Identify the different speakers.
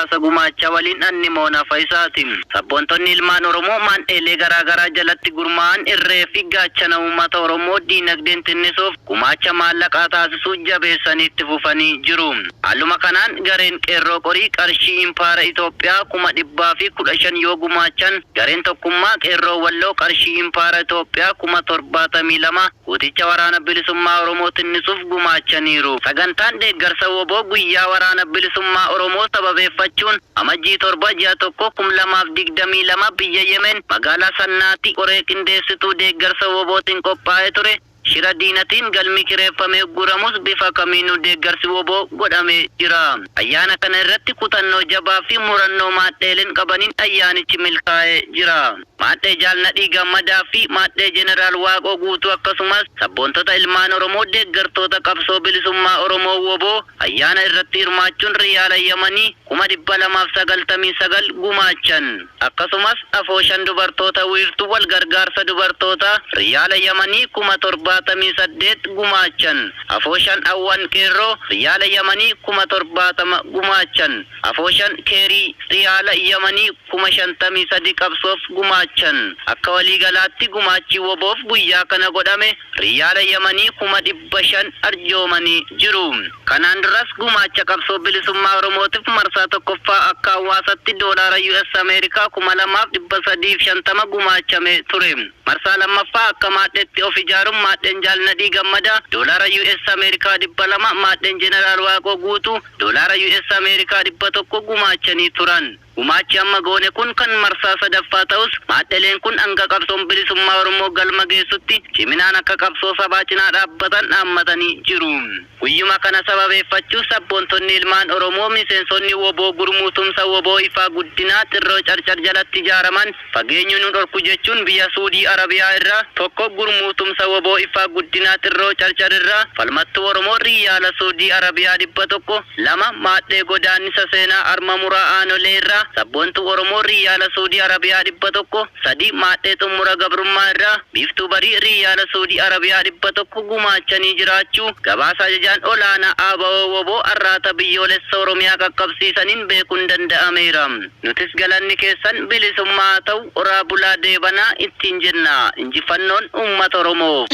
Speaker 1: gabaasa gumaachaa waliin Annimoona Fayisaati. Sabboontonni ilmaan Oromoo maandheelee garaagaraa jalatti gurmaa'an irree fi gaachana uummata Oromoo diinagdeen tinnisuuf gumaacha maallaqaa taasisuu jabeessanii itti fufanii jiru. Haaluma kanaan gareen qeerroo qorii qarshii impaara Itoophiyaa 115,000 yoo gumaachan, gareen tokkummaa qeerroo walloo qarshii impaara Itoophiyaa 72,000 gooticha waraana bilisummaa Oromoo tinnisuuf gumaachaniiru. Sagantaan deeggarsa woboo guyyaa waraana bilisummaa Oromoo sababeeffachuun Amajjii 7 ji'a 1 2022 biyya Yemen magaalaa Sannaatti qoree qindeessituu deeggarsa wobootiin qophaa'ee ture shira diinatiin galmi kireeffamee ugguramus bifa kamiinuu deeggarsi woboo godhamee jira. Ayyaana kana irratti kutannoo jabaa fi murannoo maadheeleen qabaniin ayyaanichi milkaa'ee jira. Maadhee Jaal Nadhii Gammadaa fi maadhee Jeneraal Waaqoo Guutuu akkasumas sabboontota ilmaan Oromoo deeggartoota qabsoo bilisummaa Oromoo woboo ayyaana irratti hirmaachuun riyaala Yamanii 299,000 gumaachan. Akkasumas afooshan dubartoota wiirtuu wal gargaarsa dubartootaa riyaala Yamanii 78,000 gumaachan. Afooshan Awwan Qeerroo riyaala Yamanii 70,000 gumaachan. Afooshan Keerii riyaala Yamanii 53,000 qabsoof gumaachan. Akka waliigalaatti gumaachi woboof guyyaa kana godhame riyaala Yamanii 500,000 arjoomanii jiru. Kanaan duras gumaacha qabsoo bilisummaa Oromootiif marsaa tokkoffaa akka hawaasatti doolaara US Ameerikaa 2,350 gumaachame ture. Marsaa lammaffaa akka maadheetti of ijaaruun maadheen Jaal Nadhii Gammadaa doolaara US Ameerikaa 200, maadheen Jeneraal Waaqoo Guutuu doolaara US Ameerikaa 100 gumaachanii turan. Gumaachi amma goone kun kan marsaa sadaffaa ta'us maadheleen kun hanga qabsoon bilisummaa Oromoo galma geessutti ciminaan akka qabsoo sabaa cinaa dhaabbatan dhaammatanii jiru. Guyyuma kana sababeeffachuu sabboontonni ilmaan Oromoo miseensonni woboo gurmuu tumsa woboo ifaa guddinaa xirroo carcar jalatti ijaaraman fageenyi nu dhorku jechuun biyya Suudii Arabiyaa irraa tokko gurmuu tumsa woboo ifaa guddinaa xirroo carcar irraa falmattuu Oromoo riyaala Suudii Arabiyaa 100, lama maadhee godaannisa seenaa arma muraa aanolee irraa sabboontuu Oromoo riyaala Suudii Arabiyaa 100, sadi maadhee xumura gabrummaa irraa biiftuu barii riyaala Suudii Arabiyaa 100 gumaachanii jiraachuu gabaasa ajajaan olaanaa ABO woboo arraata biyyoolessa Oromiyaa qaqqabsiisaniin beekuun danda'ameera. Nutis galanni keessan bilisummaa haa ta'u oraa bulaa deebanaa ittiin jenna. Injifannoon uummata Oromoof.